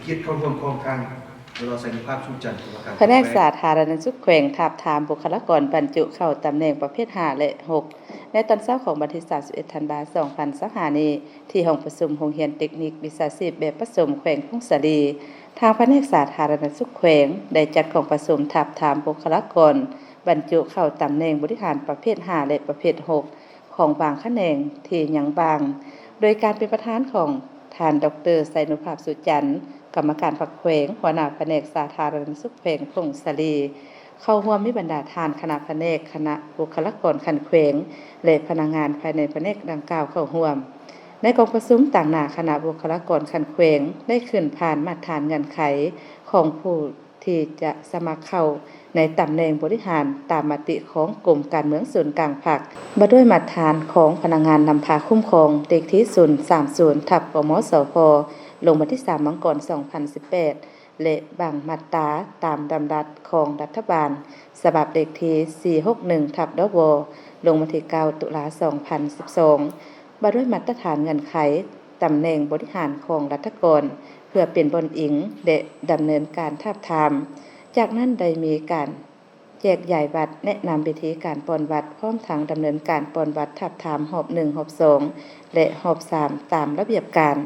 ກຽດເຂົ້າຮ່ວມຂອງທ່ານ ດຣ. ໄຊນຸພາບ ສຸຈັນ ກຳມະການ ພະແນກສາທາລະນະສຸກແຂວງ ທາບທາມບຸກຄະລາກອນບັນຈຸເຂົ້າຕຳແໜ່ງປະເພດຫ້າ ແລະ ຫົກ ໃນຕອນເຊົ້າຂອງວັນທີ ສາມສິບເອັດ ທັນວາ ສອງພັນຊາວຫ້ານີ້ ທີ່ຫ້ອງປະຊຸມໂຮງຮຽນເຕັກນິກວິຊາຊີບແບບປະສົມແຂວງຜົ້ງສາລີ. ທາງພະແນກສາທາລະນະສຸກແຂວງ ໄດ້ຈັດກອງປະຊຸມທາບທາມບຸກຄະລາກອນບັນຈຸເຂົ້າຕຳແໜ່ງບໍລິຫານປະເພດຫ້າ ແລະ ປະເພດຫົກ ຂອງບາງຂະແໜງທີ່ຍັງວ່າງ ໂດຍການເປັນປະທານຂອງທ່ານ ດຣ. ໄຊນຸພາບ ສຸຈັນ ກຳມະການພັກແຂວງ, ຫົວໜ້າພະແນກສາທາລະນະສຸກແຂວງຜົ້ງສາລີ, ເຂົ້າຮ່ວມມີບັນດາທ່ານຄະນະພະແນກ, ຄະນະບຸກຄະລາກອນຂັ້ນແຂວງ ແລະ ພະນັກງານພາຍໃນພະແນກດັ່ງກ່າວເຂົ້າຮ່ວມ. ໃນກອງປະຊຸມ, ຕາງໜ້າຄະນະບຸກຄະລາກອນຂັ້ນແຂວງ ໄດ້ຂຶ້ນຜ່ານມາດຖານເງື່ອນໄຂຂອງຜູ້ ທີ່ຈະສະໝັກເຂົ້າໃນຕຳແໜ່ງບໍລິຫານຕາມມະຕິຂອງກົມການເມືອງສູນກາງພັກ ວ່າດ້ວຍມາດຖານຂອງພະນັກງານນຳພາຄຸ້ມຄອງ ເລກທີ ສູນສາມສູນ ທັບ ກມສພ ລົງວັນທີ ສາມ ມັງກອນ ສອງພັນສິບແປດ ແລະ ບາງມາດຕາຕາມດຳລັດຂອງລັດຖະບານ ສະບັບເລກທີ ສີ່ຫົກໜຶ່ງ ທັບ ດວ ລົງວັນທີ ເກົ້າ ຕຸລາ ສອງພັນສິບສອງ ວ່າດ້ວຍມາດຕະຖານເງື່ອນໄຂ ຕຳແໜ່ງບໍລິຫານຂອງລັດຖະກອນ ເພື່ອເປັນບ່ອນອີງ ແລະ ດຳເນີນການທາບທາມ. ຈາກນັ້ນໄດ້ມີການແຈກຢາຍບັດ, ແນະນຳວິທີການປ່ອນບັດ, ພ້ອມທັງດຳເນີນການປ່ອນບັດທາບທາມຮອບໜຶ່ງ, ຮອບສອງ ແລະ ຮອບສາມ ຕາມລະບຽບການ.